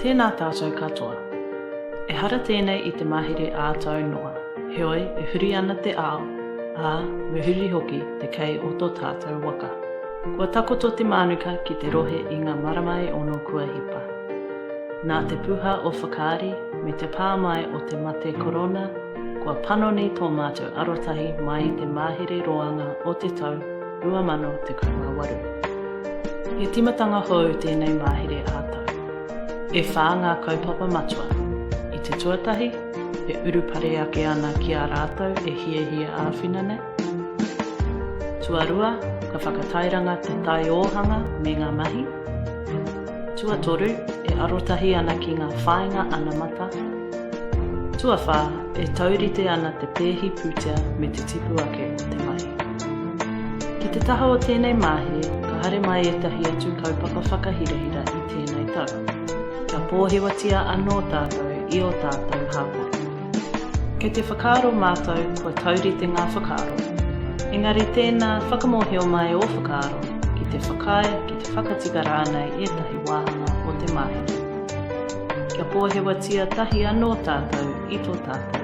Tēnā tātou katoa. Ehara tēnei i te mahere ā-tau noa, heoi e huri ana te ao, ā, me huri hoki te kei o tō tātou waka. Kua takoto te mānuka ki te rohe i ngā marama e ono kua hipa. Nā te puha o Whakaari me te pā mai o te mate korona, kua panoni tō mātou arotahi mai i te mahere roanga o te tau 2018. He tīmatanga hou tēnei mahere ā-tau. E whā ngā kaupapa matua. I te tuatahi, e urupare ake ana ki a rātou e hiahia āwhina nei. Tuarua, ka whakatairanga te taiōhanga me ngā mahi. Tuatoru, e arotahi ana ki ngā whāinga anamata. Tuawhā, e taurite ana te pēhi pūtea me te tipu ake o te mahi. Ki te taha o tēnei mahere, ka haere mai ētahi atu kaupapa whakahirahira i tēnei tau. Kia pōhewatia anō tātou i ō tātou hapori. Kei te whakaaro mātou kua taurite ngā whakaaro. Engari tēnā, whakamōhio mai ō whakaaro, ki te whakaae, ki te whakatika rānei ētahi wāhanga o te mahere. Kia pōhewatia tahi anō tātou i tō tātou.